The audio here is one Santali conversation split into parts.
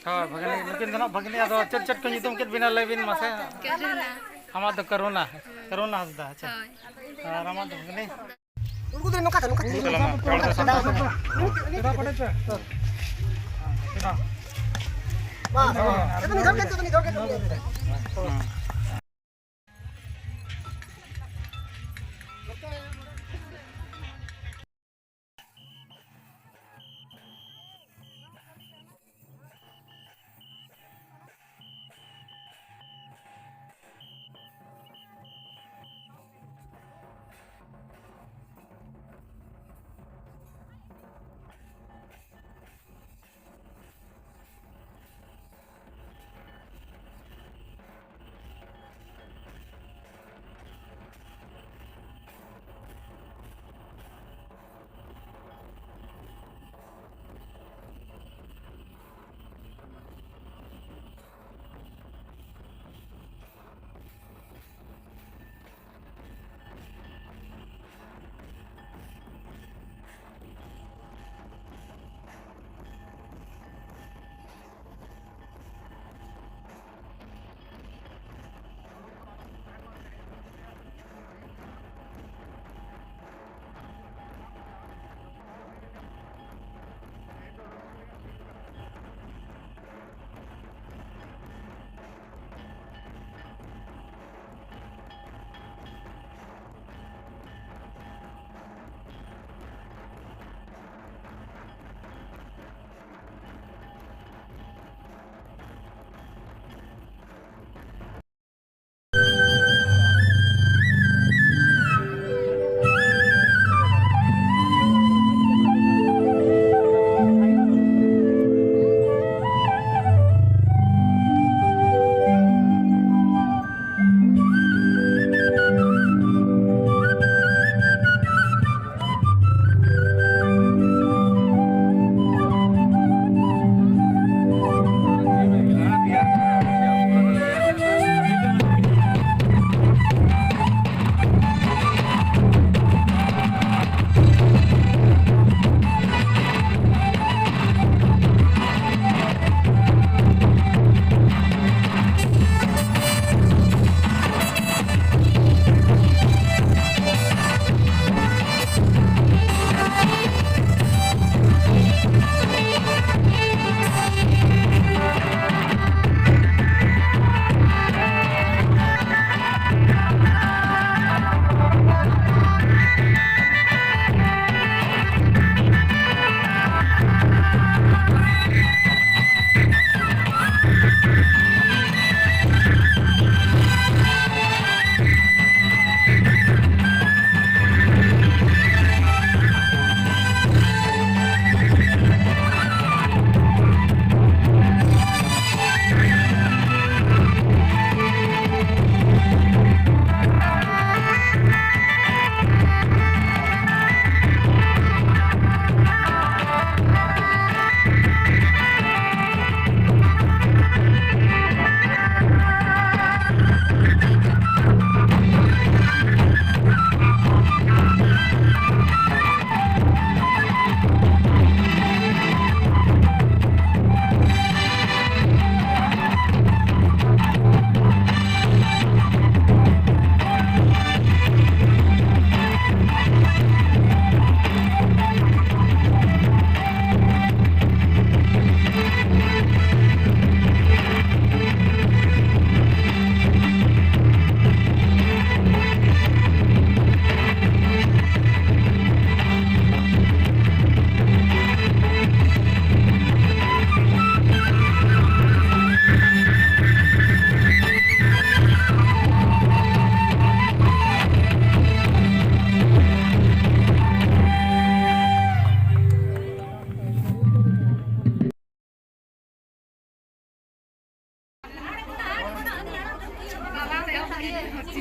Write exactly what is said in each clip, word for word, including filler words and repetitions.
ᱦᱳᱭ, ᱵᱷᱟᱹᱜᱽᱱᱤ, ᱱᱩᱠᱤᱱ ᱫᱚ ᱱᱟᱜ ᱵᱷᱟᱹᱜᱽᱱᱤ, ᱟᱫᱚ ᱪᱮᱫ ᱪᱮᱫ ᱠᱚ ᱧᱩᱛᱩᱢ ᱠᱮᱫ ᱵᱤᱱᱟ, ᱞᱟᱹᱭ ᱵᱤᱱ ᱢᱟᱥᱮ᱾ ᱠᱟᱹᱨᱩᱱᱟ᱾ ᱟᱢᱟᱜ ᱫᱚ ᱠᱟᱹᱨᱩᱱᱟ, ᱠᱟᱹᱨᱩᱱᱟ ᱦᱟᱸᱥᱫᱟ, ᱟᱪᱪᱷᱟ᱾ ᱦᱳᱭ᱾ ᱟᱨ ᱟᱢᱟᱜ ᱫᱚ ᱵᱷᱟᱹᱜᱽᱱᱤ? ᱩᱱᱠᱩ ᱫᱚ ᱱᱚᱝᱠᱟ ᱛᱮ, ᱱᱚᱝᱠᱟ ᱛᱮ᱾ ᱪᱟᱞᱟᱜ ᱢᱮ, ᱦᱚᱲ ᱫᱚ ᱥᱟᱵ ᱠᱚᱯᱮ᱾ ᱵᱟᱥ, ᱵᱟᱥ᱾ ᱱᱤᱛᱚᱜ ᱱᱤᱛᱚᱜ ᱱᱤᱛᱚᱜ ᱱᱤᱛᱚᱜ᱾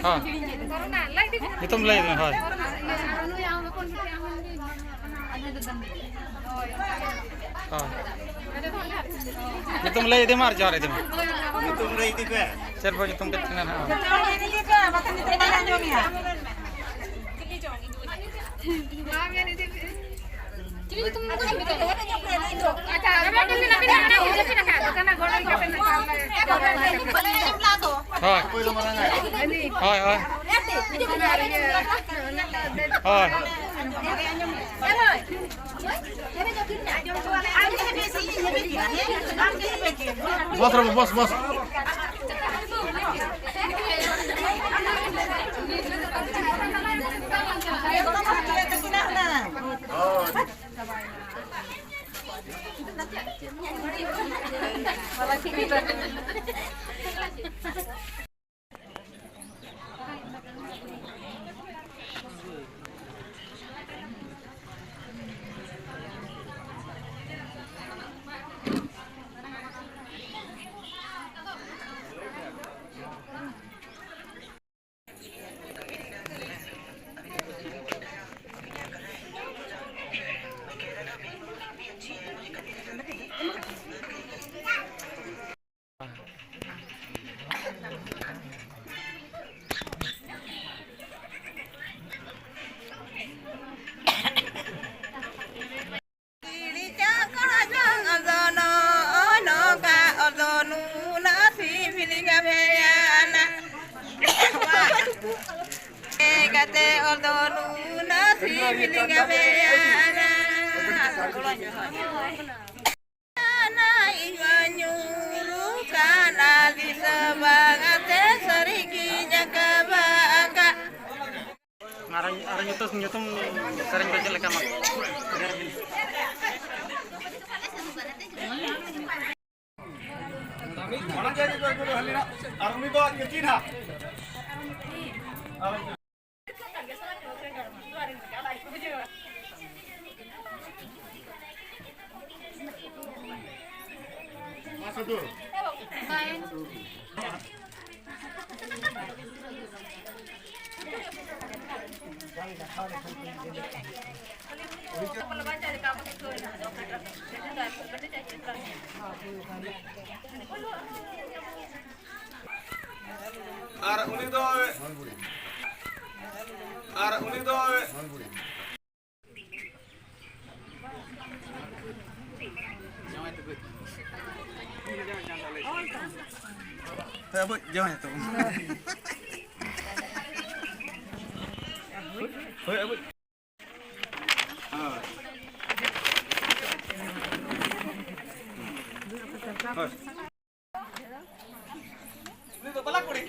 ᱦᱳᱭ᱾ ᱧᱩᱛᱩᱢ ᱞᱟᱹᱭ ᱢᱮ, ᱦᱳᱭ᱾ ᱦᱳᱭ᱾ ᱧᱩᱛᱩᱢ ᱞᱟᱹᱭ ᱤᱫᱤ ᱢᱮ ᱟᱨ ᱡᱚᱦᱟᱨ ᱤᱫᱤ ᱢᱮ᱾ ᱧᱩᱛᱩᱢ ᱞᱟᱹᱭ ᱤᱫᱤ ᱯᱮ᱾ ᱪᱮᱫ ᱵᱚ ᱧᱩᱛᱩᱢ ᱠᱮᱫ ᱠᱤᱱᱟ ᱱᱟᱦᱟᱜ? ᱵᱟᱠᱷᱟᱱ ᱧᱩᱛᱩᱢ ᱵᱟᱞᱮ ᱟᱸᱡᱚᱢᱮᱜᱼᱟ᱾ ᱦᱳᱭ᱾ ᱦᱳᱭ, ᱦᱳᱭ᱾ ᱦᱳᱭ᱾ ᱵᱚᱥ ᱨᱮ ᱵᱚᱥ, ᱵᱚᱥ᱾ ᱠᱤᱲᱤ ᱪᱟᱠᱚᱲ ᱡᱚᱝ ᱟᱫᱚ ᱱᱚᱜᱼᱚ ᱱᱚᱝᱠᱟ ᱚᱫᱚ ᱱᱩᱱᱟ ᱥᱤᱵᱤᱞ ᱜᱟᱵᱮᱭᱟᱱᱟ᱾ ᱠᱟᱛᱮ ᱚᱫᱚ ᱱᱩᱱᱟ ᱥᱤᱵᱤᱞ ᱜᱟᱵᱮᱭᱟᱱᱟ᱾ ᱤᱧ ᱢᱟ ᱧᱩᱨᱩ ᱠᱟᱱᱟ ᱫᱤᱥᱟᱹ ᱵᱟᱝ ᱟᱛᱮ ᱥᱟᱹᱨᱤ ᱜᱤᱧ ᱟᱸᱠᱟᱵᱟ ᱟᱸᱠᱟ᱾ ᱟᱨ, ᱟᱨ ᱧᱩᱛᱩᱢ, ᱧᱩᱛᱩᱢ ᱥᱮᱨᱮᱧ ᱠᱚ ᱪᱮᱫ ᱞᱮᱠᱟ ᱢᱟ? ᱚᱱᱟ ᱡᱟᱭᱜᱟ ᱠᱚ ᱟᱹᱜᱩ ᱫᱚ ᱦᱟᱹᱞᱤ ᱱᱟᱜ, ᱟᱨ ᱩᱱᱤ ᱫᱚ ᱟᱡ ᱜᱟᱛᱮ ᱱᱟᱜ᱾ ᱢᱟ ᱥᱟᱹᱫᱷᱩ᱾ ᱟᱨ ᱩᱱᱤ ᱫᱚ, ᱟᱨ ᱩᱱᱤ ᱫᱚ ᱦᱳᱭ, ᱟᱵᱚ ᱡᱟᱶᱟᱭ ᱛᱟᱵᱚᱱ᱾ ᱦᱳᱭ, ᱟᱵᱚ᱾ ᱦᱳᱭ᱾ ᱩᱱᱤ ᱫᱚ ᱵᱟᱞᱟ ᱠᱩᱲᱤ᱾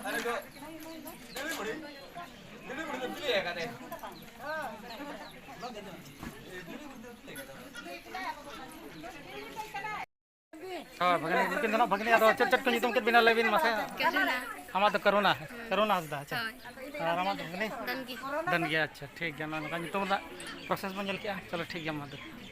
ᱟᱨ ᱩᱱᱤ ᱫᱚ ᱫᱤᱞᱤ ᱠᱩᱲᱤ᱾ ᱫᱤᱞᱤ ᱠᱩᱲᱤ ᱫᱚ ᱵᱤᱞᱤ ᱟᱠᱟᱫ ᱮ᱾ ᱦᱳᱭ, ᱵᱷᱟᱜᱽᱱᱤ, ᱱᱩᱠᱤᱱ ᱫᱚ ᱱᱟᱜ ᱵᱷᱟᱜᱽᱱᱤ, ᱟᱫᱚ ᱪᱮᱫ ᱪᱮᱫ ᱠᱚ ᱧᱩᱛᱩᱢ ᱠᱮᱫ ᱵᱤᱱᱟ ᱞᱟᱹᱭ ᱵᱤᱱ ᱢᱟᱥᱮ? ᱠᱟᱨᱩᱱᱟ᱾ ᱟᱢᱟᱜ ᱫᱚ ᱠᱟᱨᱩᱱᱟ, ᱠᱟᱨᱩᱱᱟ ᱦᱟᱸᱥᱫᱟ, ᱟᱪᱪᱷᱟ᱾ ᱦᱳᱭ᱾ ᱟᱨ ᱟᱢᱟᱜ ᱫᱚ ᱵᱷᱟᱜᱽᱱᱤ? ᱫᱟᱱᱜᱤ᱾ ᱫᱟᱱᱜᱤ, ᱟᱪᱪᱷᱟ, ᱴᱷᱤᱠ ᱜᱮᱭᱟ, ᱱᱚᱜᱼᱚ ᱱᱚᱝᱠᱟ ᱧᱩᱛᱩᱢ ᱨᱮᱱᱟᱜ process ᱵᱚᱱ ᱧᱮᱞ ᱠᱮᱜᱼᱟ, ᱪᱚᱞᱚ ᱴᱷᱤᱠ ᱜᱮᱭᱟ, ᱢᱟ ᱛᱚᱵᱮ᱾